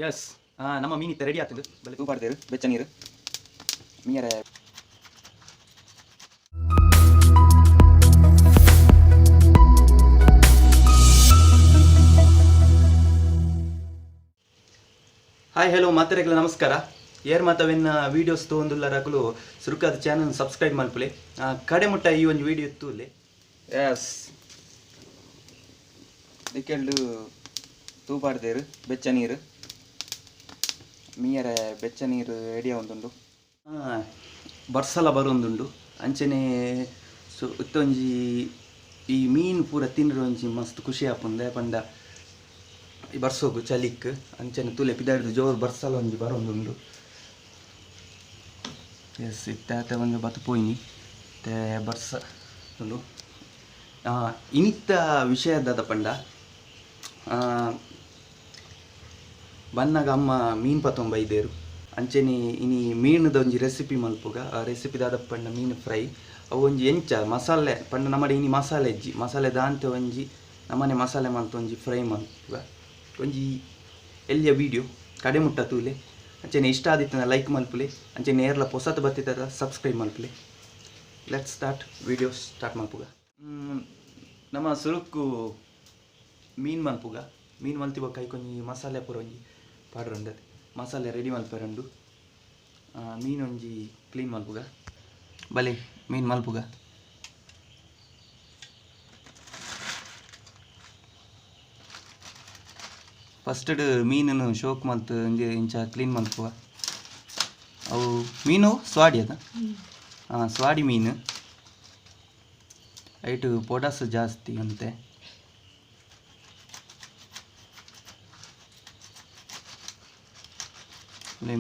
S, ನಮ್ಮ ಮೀನು ಇತ್ತ ರೆಡಿ ಆಗ್ತದೆ. ಬಲೆ ತೂ ಪಾಡ್ತೇರು ಬೆಚ್ಚ ನೀರು ಮೀಯರ. ಹಾಯ್ ಹಲೋ ಮಾತೆರೆಗ್ಲ ನಮಸ್ಕಾರ. ಏರ್ ಮಾತವೆನ್ನ ವೀಡಿಯೋಸ್ ತೊಗೊಂದುಲ್ಲರಕುಲು ಸುರುಕಾದ ಚಾನಲ್ ಸಬ್ಸ್ಕ್ರೈಬ್ ಮಲ್ಪುಲೆ. ಕಡೆ ಮುಟ್ಟ ಈ ಒಂದು ವೀಡಿಯೋ ತೂಲೆ. ಎಸ್, ದಿಕ್ಕೆಲ್ಡು ತೂ ಪಾಡ್ತೇರು ಬೆಚ್ಚ ನೀರು ಮೀಯರ. ಬೆಚ್ಚ ನೀರು ರೆಡಿ ಆವೊಂದುಂಡು. ಬರ್ಸಲ ಬರೊಂದುಂಡು. ಅಂಚನೆ ಸೊ ಇತ್ತೊಂಜಿ ಈ ಮೀನು ಪೂರ ತಿಂದ್ರೆ ಒಂಜಿ ಮಸ್ತ್ ಖುಷಿ ಆಪುಂಡು ಪಂಡ ಈ ಬರ್ಸೋಗು ಚಲಿಕ್. ಅಂಚನೆ ತೂಲೆ ಪಿದಾಡ್ದು ಜೋರು ಬರ್ಸಲ ಒಂಜಿ ಬರೊಂದುಂಡು. ಎಸ್, ಇತ್ತೆ ಆತೆ ಒಂಜಿ ಬತ್ತು ಪೋಯಿನಿ ಇತ್ತೆ ಬರ್ಸ ಉಂಡು. ಇನಿತ್ತ ವಿಷಯ ದಾದ ಪಂಡ, ಬನ್ನಗ ಅಮ್ಮ ಮೀನು ಪತ್ತೊಂಬ ಇದ್ದೇರು. ಅಂಚನೆ ಇನಿ ಮೀನುದ ಒಂಜಿ ರೆಸಿಪಿ ಮಲ್ಪುಗ. ಆ ರೆಸಿಪಿ ದಾದ ಪಂಡ ಮೀನು ಫ್ರೈ. ಅವು ಒಂಜಿ ಎಂಚ ಮಸಾಲೆ ಪಂಡ ನಮ್ಮಡೆ ಇನಿ ಮಸಾಲೆ ಇಜ್ಜಿ. ಮಸಾಲೆ ದಾಂತೆ ಒಂಜಿ ನಮ್ಮನೆ ಮಸಾಲೆ ಮಲ್ತ್ ಒಂಜಿ ಫ್ರೈ ಮಲ್ಪುಗ. ಒಂಜಿ ಎಲ್ಯ ವೀಡಿಯೋ, ಕಡೆ ಮುಟ್ಟ ತೂಲೆ. ಅಂಚನೆ ಇಷ್ಟ ಆದಿತ್ತನ ಲೈಕ್ ಮಲ್ಪುಲೆ. ಅಂಚನೆ ನೇರ್ಲ ಪೊಸತ್ ಬತ್ತಿತರ ಸಬ್ಸ್ಕ್ರೈಬ್ ಮಲ್ಪುಲೆ. Let start, video start ಮಲ್ಪುಗ. ನಮ್ಮ ಸುರುಕ್ಕು ಮೀನು ಮಲ್ಪುಗ. ಮೀನು ಮಲ್ತಿ ಬೊಕ್ಕ ಐಕೊಂಜಿ ಮಸಾಲೆ ಪೂರ ಒಂಜಿ ಪಾಡ್ರಂಡು, ಮಸಾಲೆ ರೆಡಿ ಮಲ್ಪೆರಂಡು. ಮೀನು ಒಂಜಿ ಕ್ಲೀನ್ ಮಲ್ಪುಗ. ಬಲೆ ಮೀನು ಮಲ್ಪುಗ. ಫಸ್ಟಡ್ ಮೀನನ್ನು ಶೋಕ್ ಮಲ್ತ್ ಒಂಜಿ ಇಂಚ ಕ್ಲೀನ್ ಮಲ್ಪುವ. ಅವು ಮೀನು ಸ್ವಾಡಿ ಅದ. ಹಾಂ, ಸ್ವಾಡಿ ಮೀನು. ಐಟು ಪೊಡಸ್ ಜಾಸ್ತಿ ಅಂತೆ.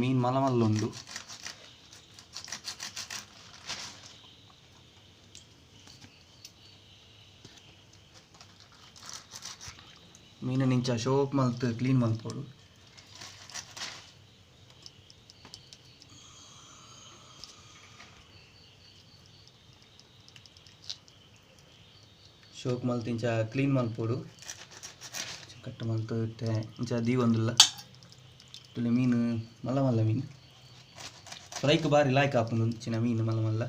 ಮೀನು ಮಲ್ಲ ಮಲ್ಲ ಉಂಡು. ಮೀನು ಇಂಚ ಶೋಕ್ ಮಲ್ತ್ ಕ್ಲೀನ್ ಮಲ್ಪೊಡು. ಶೋಕ್ ಮಲ್ತ್ ಇಂಚ ಕ್ಲೀನ್ ಮಲ್ಪೊಡು. ಕಟ್ ಮಲ್ತ್ ಇತ್ತೆ ಇಂಚ ದೀವೊಂದುಲ್ಲ. ತುಲೆ ಮೀನು ಮಲ್ಲ ಮಲ್ಲ ಮೀನು. ಫ್ರೈಕ್ ಬಾರಿ ಲಾಯ್ಕ್ ಆಪುಂಡು ಇಂಚಿನ ಮೀನು ಮಲ್ಲ ಮಲ್ಲ.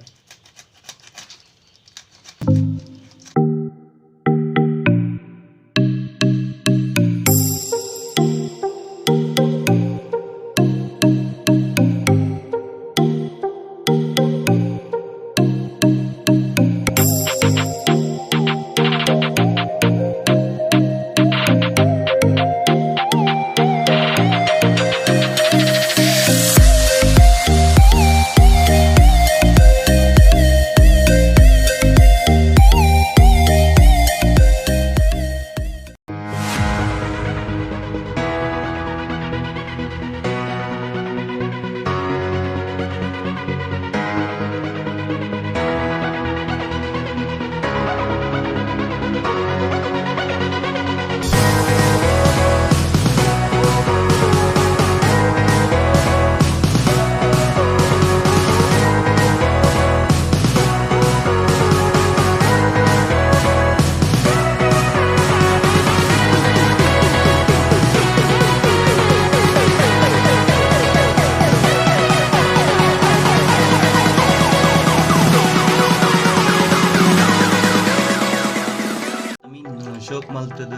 ಮೀನು ಶೋಕ್ ಮಲ್ತದ,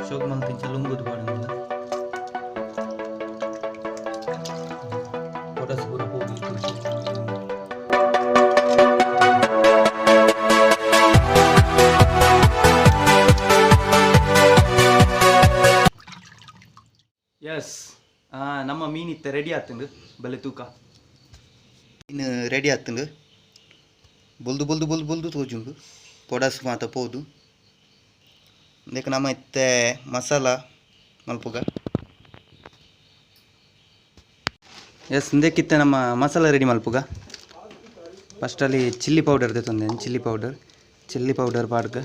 ಶೋಕ್ ಮಲ್ತ್ ಇಂಚ ಲುಂಗುದು ಪಾಡೊಂದುಲ್ಲ. ಪೊಡಸ್ ಪೂರ ಪೋದು. ಎಸ್, ನಮ್ಮ ಮೀನು ಇತ್ತೆ ರೆಡಿ ಆತುಂಡು. ಬಲೆ ತೂಕ, ಮೀನು ರೆಡಿ ಆತುಂಡು. ಬೊಲ್ದು ಬೊಲ್ದು ಬೊಲ್ದು ಬೊಲ್ದು ತೋಜುಂಡು. ಪೊಡಸ್ ಮಾತ ಪೋದು. ಇಂದೆಕ್ ನಮ ಇತ್ತೆ ಮಸಾಲ ಮಲ್ಪುಗ. ಎಸ್, ಇಂದೆಕ್ಕಿತ್ತೆ ನಮ್ಮ ಮಸಾಲ ರೆಡಿ ಮಲ್ಪುಗ. ಫಸ್ಟಲ್ಲಿ ಚಿಲ್ಲಿ ಪೌಡರ್ ದೆತ್ತೊಂದೆ. ಚಿಲ್ಲಿ ಪೌಡರ್, ಚಿಲ್ಲಿ ಪೌಡರ್ ಪಾಡ್ಗ.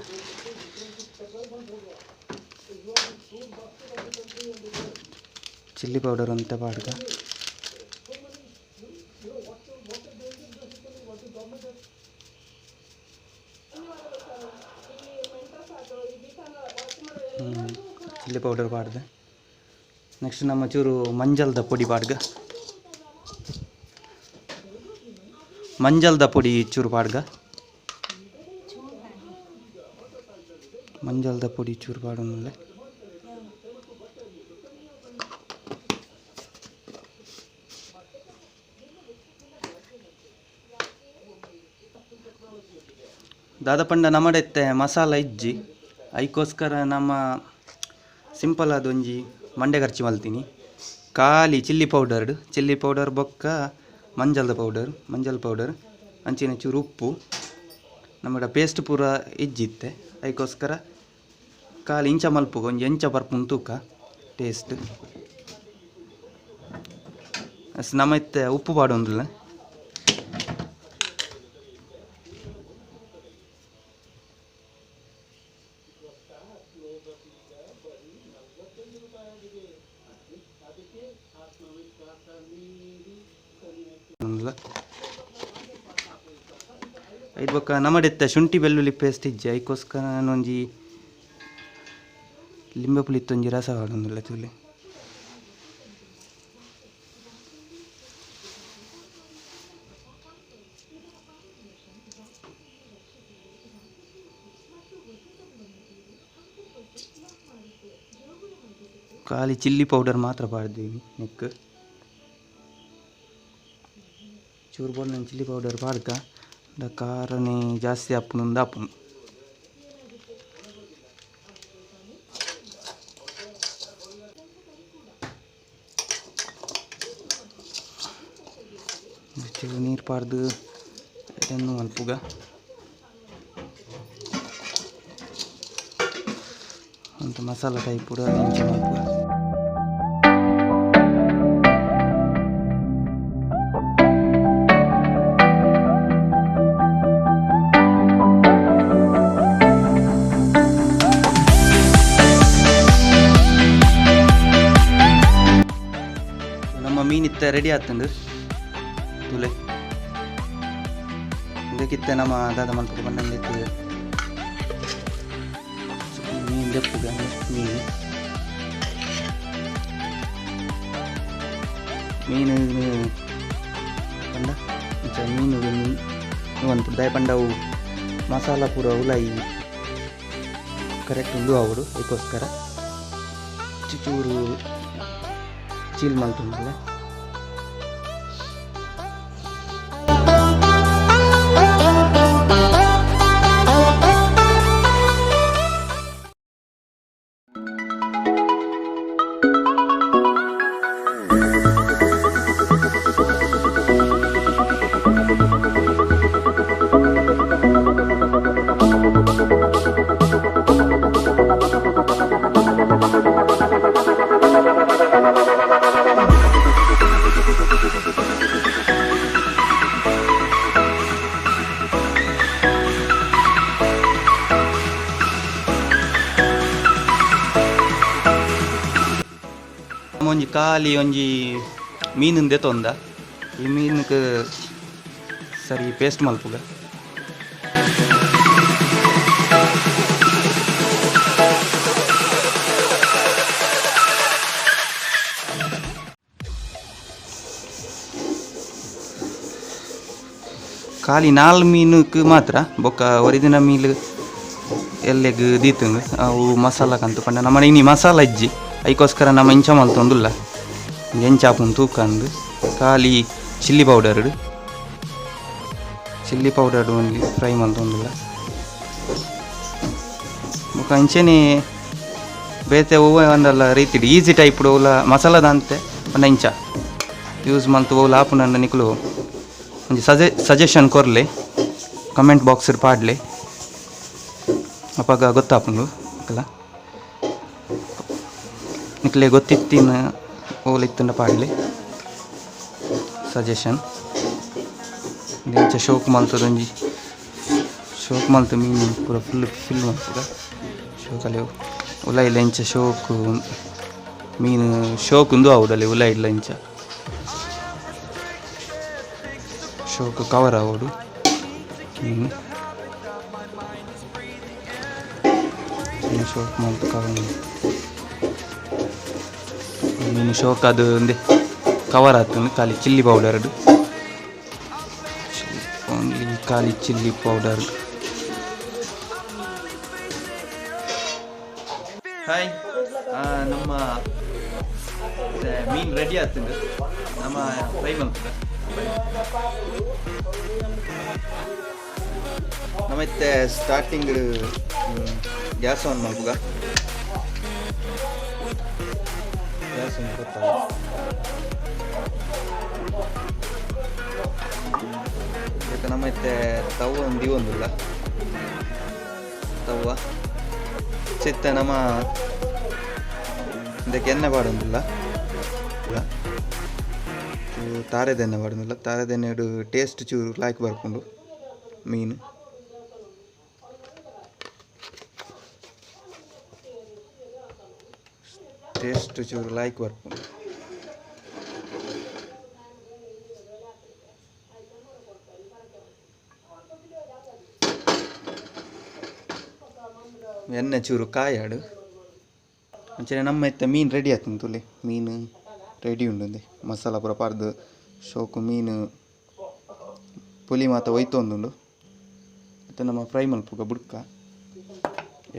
ಚಿಲ್ಲಿ ಪೌಡರ್ ಒಂತೆ ಪಾಡ್ಗ. ಚಿಲ್ಲಿ ಪೌಡರ್ ಪಾಡ್ದೆ. ನೆಕ್ಸ್ಟ್ ನಮ್ಮ ಚೂರು ಮಂಜಲ್ದ ಪೊಡಿ ಪಾಡ್ಗ ಮಂಜಲ್ದ ಪೊಡಿ ಚೂರು ಪಾಡ್ಗ ಮಂಜಲ್ದ ಪೊಡಿ ಚೂರು ಪಾಡೊಂದುಲ್ಲೆ ದಾದಪಂಡ ನಮಡೆತ್ತೆ ಮಸಾಲ ಇಜ್ಜಿ ಐಕೋಸ್ಕರ ನಮ್ಮ ಸಿಂಪಲ್ ಆದ ಒಂಜಿ ಮಂಡೆ ಖರ್ಚು ಮಲ್ತೀನಿ ಖಾಲಿ ಚಿಲ್ಲಿ ಪೌಡರ್ ಚಿಲ್ಲಿ ಪೌಡರ್ ಬೊಕ್ಕ ಮಂಜಲ್ದ ಪೌಡರ್ ಮಂಜಲ್ ಪೌಡರ್ ಅಂಚಿನ ಚೂರು ಉಪ್ಪು ನಮ್ಮಡ ಪೇಸ್ಟ್ ಪೂರ ಇಜ್ಜಿತ್ತೆ ಐಕೋಸ್ಕರ ಖಾಲಿ ಇಂಚ ಮಲ್ಪುಗ ಒಂಜಿ ಎಂಚ ಬರ್ಪುನ್ ತೂಕ ಟೇಸ್ಟ್ ಅಸ್ ನಮ್ಮ ಇತ್ತೆ ಉಪ್ಪು ಪಾಡೊಂದುಲ್ಲ ಐದು ಬೊಕ್ಕ ನಮ್ಮಡಿತ್ತ ಶುಂಠಿ ಬೆಳ್ಳುಳ್ಳಿ ಪೇಸ್ಟ್ ಇಜ್ಜಿ ಐಕೋಸ್ಕರ ಒಂಜಿ ಲಿಂಬೆ ಪುಳಿತ್ತೊಂಜಿ ರಸ ಪಾಡೊಂದುಲ್ಲ ತೂಲೆ ಖಾಲಿ ಚಿಲ್ಲಿ ಪೌಡರ್ ಮಾತ್ರ ಪಾಡ್ದೀನಿ ನೆಕ್ ಚೂರು ಬೋಲ್ ನಾನು ಚಿಲ್ಲಿ ಪೌಡರ್ ಪಾಡ್ಕ the ಖಾರನೇ ಜಾಸ್ತಿ ಆಪುನು ಆಪುನು ಚೂರು ನೀರು ಪಾಡ್ದು ಇದನ್ನು ಮಲ್ಪುಗ ಅಂತ ಮಸಾಲ ಟೈಪ್ ಪೂರ ಇಂಚ ಮಲ್ಪುಗ ನಮ್ಮ ಮೀನಿತ್ತ ರೆಡಿ ಆತಂದು ತುಲೆ ಇದಕ್ಕಿತ್ತ ನಮ್ಮ ದಾದ ಮಲ್ಪಕ ಬಂದಂದಿತ್ತು ಮೀನು ದೆಪ್ಪುಗ ಮೀನು ಮೀನು ಪಂಡ ಇಂಚ ಮೀನು ಒಂದು ದಾಯ ಪಂಡವು ಮಸಾಲ ಪೂರ ಉಲಾಯಿ ಕರೆಕ್ಟ್ ಉಂದು ಆವಡು ಅದಕ್ಕೋಸ್ಕರ ಚೂರು ಚೀಲ್ ಮಲ್ತುಂಡಲ್ಲ ಒಂಜಿ ಖಾಲಿ ಒಂಜಿ ಮೀನಿಂದೆ ತೊಂದ ಈ ಮೀನುக்கு ಸರಿ ಪೇಸ್ಟ್ ಮಲ್ಪುಗ ಖಾಲಿ ನಾಲ್ ಮೀನುக்கு ಮಾತ್ರ ಬೊಕ್ಕ ಒರಿದಿನ ಮೀನು ಎಲ್ಲೆಗ್ ದೀತುಂಡು ಅವು ಮಸಾಲ ಕಂತು ಪಂಡ ನಮ್ಮ ಇನಿ ಮಸಾಲ ಇಜ್ಜಿ ಐಕೋಸ್ಕರ ನಮ್ಮ ಇಂಚ ಮಲ್ತೊಂದುಲ್ಲ ಎಂಚ ಆಪುಂಡು ತೂಕಂದು ಖಾಲಿ ಚಿಲ್ಲಿ ಪೌಡರ್ ಚಿಲ್ಲಿ ಪೌಡರ್ ಒಂಜಿ ಫ್ರೈ ಮಲ್ತೊಂದುಲ್ಲ ಬೊಕ್ಕ ಅಂಚೆನೆ ಬೇತೆ ಒವ್ವೆ ಒಂದಲ್ಲ ರೀತಿಡ್ ಈಸಿ ಟೈಪ್ ಓಲ ಮಸಾಲದಂತೆ ಪಂಡ ಇಂಚ ಯೂಸ್ ಮಲ್ತು ಓಲ ಆಪುಂಡು ನಿಕುಲು ಒಂಜಿ ಸಜೆಷನ್ ಕೊರ್ಲೆ ಕಮೆಂಟ್ ಬಾಕ್ಸ್ ಪಾಡ್ಲೆ ಅಪಗ ಗೊತ್ತಾಪುಂಡು ಅಕಲ ನಿಕ್ಲೆ ಗೊತ್ತಿತ್ತಿನ ಓಲ ಇತ್ತಂಡ ಪಾಡ್ಲೆ ಸಜೆಷನ್ ಇಂಚ ಶೋಕ್ ಮಲ್ತದೊಂಜಿ ಶೋಕ್ ಮಲ್ತು ಮೀನು ಪೂರ ಫುಲ್ ಫಿಲ್ ಮಲ್ಪುಗ ಶೋಕಲೆ ಉಲ ಇಲ್ಲ ಇಂಚ ಶೋಕು ಮೀನು ಶೋಕ್ ಉಂದು ಆವುಡಲೆ ಉಲ ಇಲ್ಲ ಇಂಚ ಶೋಕ್ ಕವರ್ ಆವಡು ಮೀನು ಶೋಕ್ ಮಲ್ತು ಕವರ್ ಮೀನು ಶೋಕಾದ ಒಂದೆ ಕವರ್ ಆತುಂಡು ಖಾಲಿ ಚಿಲ್ಲಿ ಪೌಡರ್ ಓನ್ಲಿ ಖಾಲಿ ಚಿಲ್ಲಿ ಪೌಡರ್. ಹಾಯ್, ನಮ್ಮ ಮೀನು ರೆಡಿ ಆಗ್ತದೆ. ನಮ್ಮ ಫ್ರೈ ಮಲ್ಪುಗ. ನಮ್ಮ ಇತ್ತೆ ಸ್ಟಾರ್ಟಿಂಗ್ ಗ್ಯಾಸ್ ಆನ್ ಮಲ್ಪುಗ. ಗ್ಯಾಸ್ ಆನ್ ಗೊತ್ತಲ್ಲ. ನಮ್ಮ ಇತ್ತೆ ತವ್ವ ಒಂದು ದೀವೊಂದುಲ್ಲ ತವ್ವ ಚಿತ್ತ. ನಮ್ಮ ಇದಕ್ಕೆ ಎಣ್ಣೆ ಪಾಡೊಂದಿಲ್ಲ, ತಾರೆದೆಣ್ಣೆ ಪಾಡೊಂದಿಲ್ಲ. ತಾರೆದೆಣ್ಣೆ ಟೇಸ್ಟ್ ಚೂರು ಲಾಯ್ಕ್ ಬರ್ಪುಂಡು. ಮೀನು ಟೇಸ್ಟ್ ಚೂರು ಲಾಯ್ಕ್ ಬರ್ಪುಂಡು. ಎಣ್ಣೆ ಚೂರು ಕಾಯಾಡು. ಅಂಚನೆ ನಮ್ಮ ಇತ್ತೆ ಮೀನು ರೆಡಿ ಆತುಂಡು. ತೂಲೆ, ಮೀನು ರೆಡಿ ಉಂಡು. ಮಸಾಲ ಪೂರ ಪಾಡ್ದು ಶೋಕು ಮೀನು ಪುಲಿ ಮಾತ ಒಯ್ತೊಂದುಂಡು. ಇತ್ತೆ ನಮ್ಮ ಫ್ರೈ ಮಲ್ಪುಗ ಬುಡ್ಕ.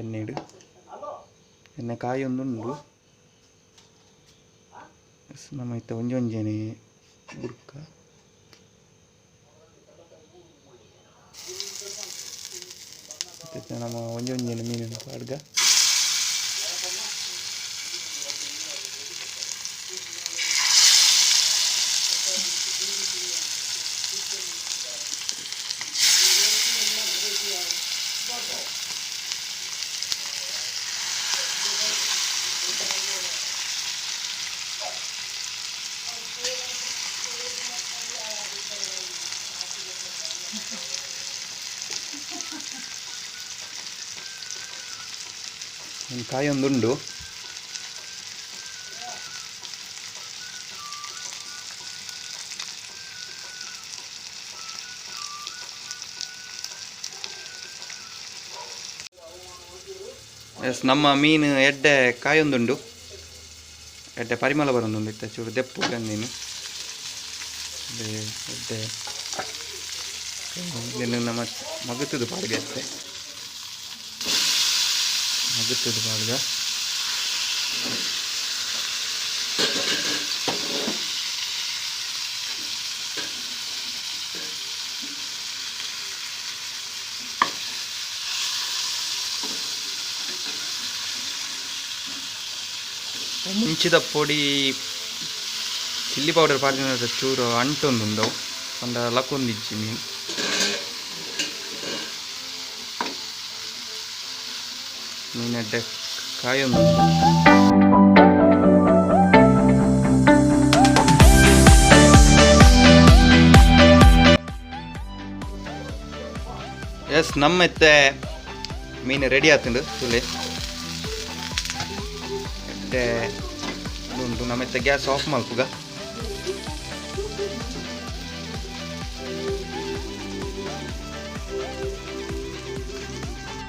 ಎಣ್ಣೆಡ್ ಎಣ್ಣೆ ಕಾಯೊಂದುಂಡು. ನಮ್ಮ ಇತ್ತೆ ಒಂಜಿ ಒಂಜನೆ ಬುಡ್ಕ. ಇತ್ತೆ ನಮ್ಮ ಒಂಜಿ ಒಂಜನೆ ಮೀನು ಪಾಡ್ಗ. ಕಾಯೊಂದುಂಡು. ಎಸ್, ನಮ್ಮ ಮೀನು ಎಡ್ಡೆ ಕಾಯೊಂದುಂಡು. ಎಡ್ಡೆ ಪರಿಮಳ ಬರೊಂದುಂಡು. ಇತ್ತೆ ಚೂರು ದೆಪ್ಪು ಮೀನು ಎಡ್ಡೆ. ಇದನ್ನು ನಮ್ಮ ಮಗತದ ಪಾಡ್ಗೆ ಅತ್ತೆ, ಮಗತದ ಪಾಡ್ಗ. ಮುಂಚಿದ ಪೊಡಿ, ಚಿಲ್ಲಿ ಪೌಡರ್ ಪಾಡ್ದಿನ ಚೂರು ಅಂಟೊಂದುಂಡವು ಪಂಡ ಲಕ್ಕೊಂದಿಜ್ಜಿ ಮೀನು. ಮೀನೆಡ್ಡೆ ಕಾಯೊಂದು. ಎಸ್, ನಮ್ಮ ಇತ್ತೆ ಮೀನು ರೆಡಿ ಆತುಂಡು. ತೂಲೆ, ಎಡ್ಡೆ ಉಂಟು. ನಮ್ಮ ಇತ್ತೆ ಗ್ಯಾಸ್ ಆಫ್ ಮಲ್ಪುಗ.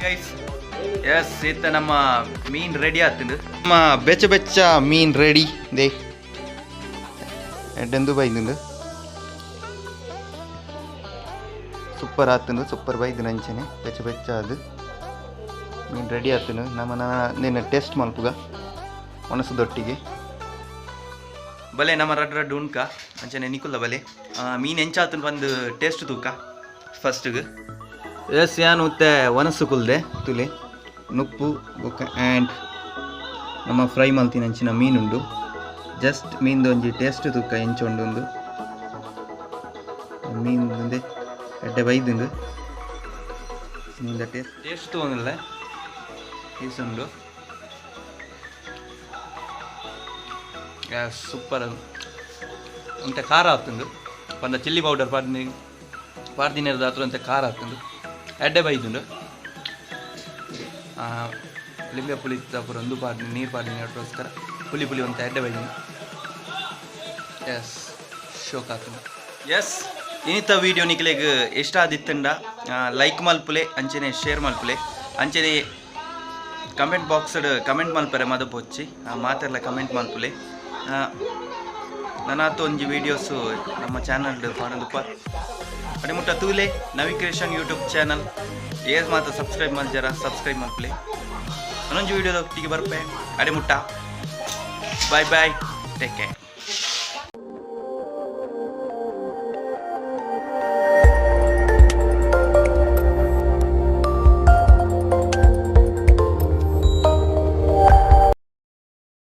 ಗೈಸ್, ಎಸ್, ಇತ್ತ ನಮ್ಮ ಮೀನ್ ರೆಡಿ ಆತುಂಡು. ನಮ್ಮ ಬೆಚ್ಚ ಬೆಚ್ಚ ಮೀನ್ ರೆಡಿ. They, ಎಡ್ಡೆಂದು ಬೈದುಂಡು. ಸೂಪರ್ ಆತುಂಡು, ಸೂಪರ್ ಬೈದುಂಡು. ಅಂಚನೆ ಬೆಚ್ಚ ಬೆಚ್ಚ ಅದು ಮೀನ್ ರೆಡಿ ಆತುಂಡು. ನಮ್ಮ ನಿನ್ನ ಟೇಸ್ಟ್ ಮಲ್ಪುಗ ಒಣಸುದೊಟ್ಟಿಗೆ. ಬಲೆ, ನಮ್ಮ ರಡ್ಡು ರಡ್ಡು ಉಣ್ಕ. ಅಂಚನೆ ನಿಕುಲ್ಲ ಬಲೆ. ಮೀನು ಎಂಚಾತುಂಡು ಬಂದು ಟೇಸ್ಟ್ ತೂಕ ಫಸ್ಟ್ಗೆ. ಎಸ್, ಯಾನ್ ಉತ್ತೆ ಒನಸು ಕುಲ್ದೆ. ತುಲೆ, ನುಪ್ಪು ಬೊಕ್ಕ ಆ್ಯಂಡ್ ನಮ್ಮ ಫ್ರೈ ಮಲ್ತಿನ ಅಂಚಿನ ಮೀನುಂಡು. ಜಸ್ಟ್ ಮೀನ್ದು ಒಂಜಿ ಟೇಸ್ಟ್ ತೂಕ ಎಂಚ ಉಂಡು. ಮೀನು ಒಂದೆ ಎಡ್ಡೆ ಬೈದುಂಡು. ಮೀನ್ದ ಟೇಸ್ಟ್ ಟೇಸ್ಟ್ ತೂವೊಂದಿಲ್ಲ. ಟೇಸ್ಟ್ ಉಂಡು. ಸೂಪರ್. ಒಂತೆ ಖಾರ ಆತುಂಡು. ಪಂಡ ಚಿಲ್ಲಿ ಪೌಡರ್ ಪಾಡ್ನಿ ಪಾಡ್ದಿನ ಆತ್ರ ಒಂತೆ ಖಾರ ಆತುಂಡು. ಎಡ್ಡೆ ಬೈದುಂಡು. ಲಿಂಬೆ ಪುಳಿ ಪೂರ ಒಂದು ಪಾಡ್ನಿ ನೀರು ಪಾಡ್ನಿ ಅಷ್ಟೋಸ್ಕರ ಪುಳಿ ಪುಳಿ ಒಂತೆ ಎಡ್ಡೆ ಬೈದುಂಡು. ಎಸ್, ಶೋಕ್ ಆತುಂಡು. ಎಸ್, ಇನಿತ ವೀಡಿಯೋ ನಿಕ್ಲೆಗ್ ಇಷ್ಟ ಆದಿತ್ತಂಡ ಲೈಕ್ ಮಲ್ಪುಲೆ, ಅಂಚನೆ ಶೇರ್ ಮಲ್ಪುಲೆ, ಅಂಚನೆ ಕಮೆಂಟ್ ಬಾಕ್ಸ್ ಕಮೆಂಟ್ ಮಲ್ಪರೆ ಮದಪೊಚ್ಚಿ. ಮಾತೆರ್ಲ ಕಮೆಂಟ್ ಮಲ್ಪುಲೆ. ನನಾತ್ ಒಂಜಿ ವೀಡಿಯೋಸ್ ನಮ್ಮ ಚಾನಲ್ ಪಾಡೊಂದುಪ್ಪ. ಅಡೆ ಮುಟ್ಟ ತೂಲೆ ನವಿ ಕ್ರಿಯೇಷನ್ ಯೂಟ್ಯೂಬ್ ಚಾನಲ್. ಏರ್ ಮಾತ ಸಬ್ಸ್ಕ್ರೈಬ್ ಮಲ್ಜರ, ಸಬ್ಸ್ಕ್ರೈಬ್ ಮಲ್ಪಲೆ. ನನೊಂಜಿ ವೀಡಿಯೋದ ಒಟ್ಟಿಗೆ ಬರ್ಪೆ. ಅಡೆ ಮುಟ್ಟ ಬಾಯ್ ಬಾಯ್, ಟೇಕ್ ಕೇರ್.